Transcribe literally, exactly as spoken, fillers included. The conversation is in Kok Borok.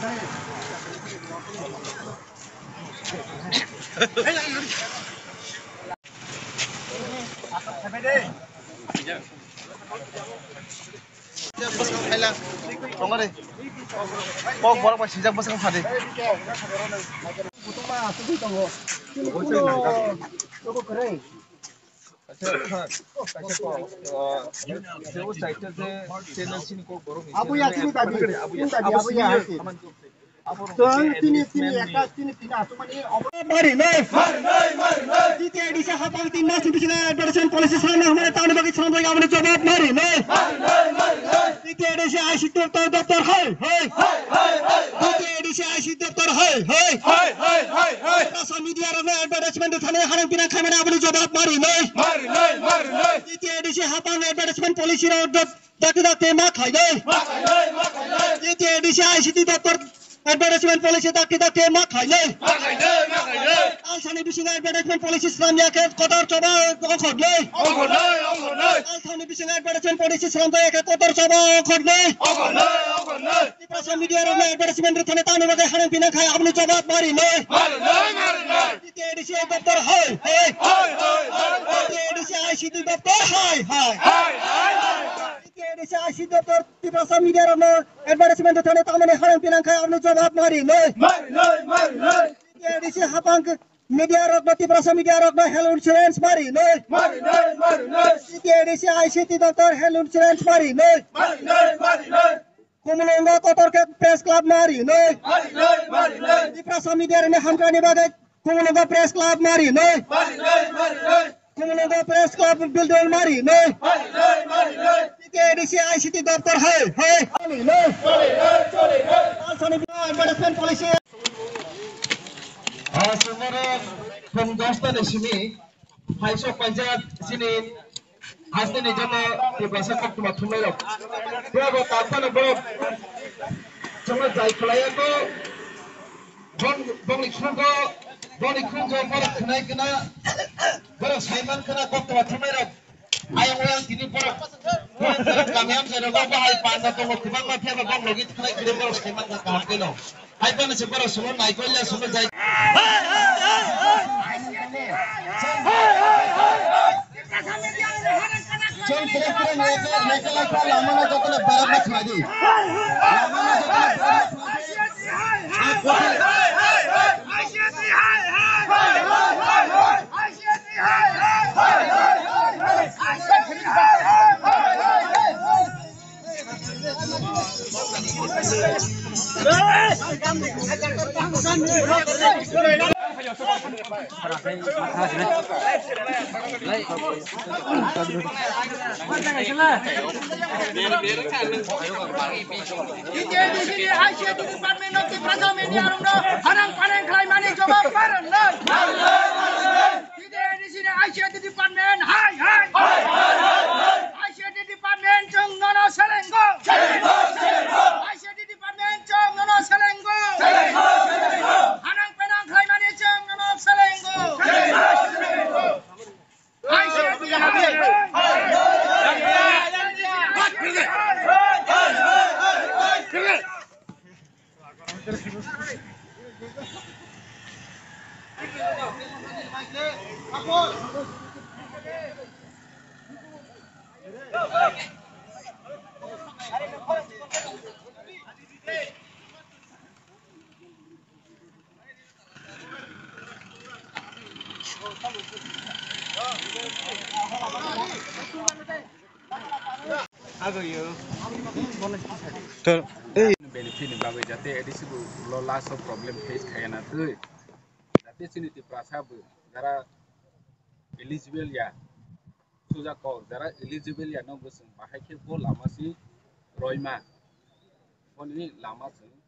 Bwskango phaila. Tongo de. Kok borok bai sijak bwskango phadi. Abuya, chini dabi, chini dabi, abuya, hai. Chwng tini, tini, ekta, tini, tini, aswk mani obo-, mari nai. Mari nai, mari nai. T T A D C hapang tin mas ni bisingo advertisement policy swnamna hwnmani tamni bagwi swnamjak aboni jawab mari nai. Mari nai, mari nai. T T A D C I C T doptor, doptor hai, hai. Hai, hai, hai, hai. T T A D C I C T doptor hai, hai. Hai, hai, hai, hai. Prasa media rokno advertisement thani hanang pinang khaimani aboni jawab mari nai. Mari nai, mari nai. T T A D C hapang advertisement policy rok dop-, dakti dakti ma khainai. Ma khainai, ma khainai. T T A D C I C T doptor advertisement policy dakti dakti ma khainai. Ma khainai, ma khainai. Talsani bisingo advertisement policy swnamya khe kotor choba ongkhornai. Ongkhornai, ongkhornai. Talsani bisingo advertisement policy swnamya khe kotor choba ongkhornai. Ongkhornai, ongkhornai. Tiprasa media rokno advertisement rwthani tamni bagwi hanang pinang khai aboni jawab mari nai. Mari nai, mari nai. T T A D C doptor hai, hai. Hai, hai, hai, hai. T T A D C I C T doptor hai, hai. Hai, hai, hai, hai. T T A D C I C T doptor Tiprasa media rokno advertisement thani tamani harang pinang khai aboni jawab mari nai. Mari nai, mari nai. T T A D C hapang media rokno, Tiprasa media rokno health insurance mari nai. Mari nai, mari nai. T T A D C I C T doptor health insurance mari nai. Mari nai, mari nai. Kumulungo kotor khe press club mari nai. Mari nai, mari nai. Tiprasa media rokni hamkrani bagwi Kumulungo press club mari nai. Mari nai, mari nai. Kumulungo press club building mari nai. Mari nai, mari nai. T T A D C I C T doptor hai, hai. Mari nai. Chole nai, chole nai. Talsani advertisement policy. Ah, sumoro phung dosta ni simi. Hai sok paijak chini hasteni joto Tiprasa koktwma thumnairok. Borok bo tak phano borok chwngno jai khwlaiya kho. Bong-, bongni khungo, bongni khungo borok khwnai khna, borok saiman khna koktwma thumnairok. Ayang oyang tini borok, borok kami amchai rogo bahai panda tongo, kwbangma phiyaba bong logi thwnai khwlai borok saiman kha kaham khe no. Hai phano se borok sumo naikolya sumo jai. Chwng tere tere neke neke lai kha lama no joto no berak na khlai di. Lama no joto no berak na khlai di. T T A D C ni I C T department no Tiprasa media rok no hanang panang khlai mani jawab maron nai. T T A D C ni I C T department hai hai. I C T department chwng nono selengo. I C T department chwng nono selengo. Hanang penang khlaimani chwng nono selengo. I C T department. Tor, ei. Benefit ni bagwi jate A D C bo lo last o problem face khaya na twi. Jate chini Tiprasa bo jara eligible ya, suja kok jara eligible ya no bo chwng bahai khe bo lama si roima. Boni lama chwng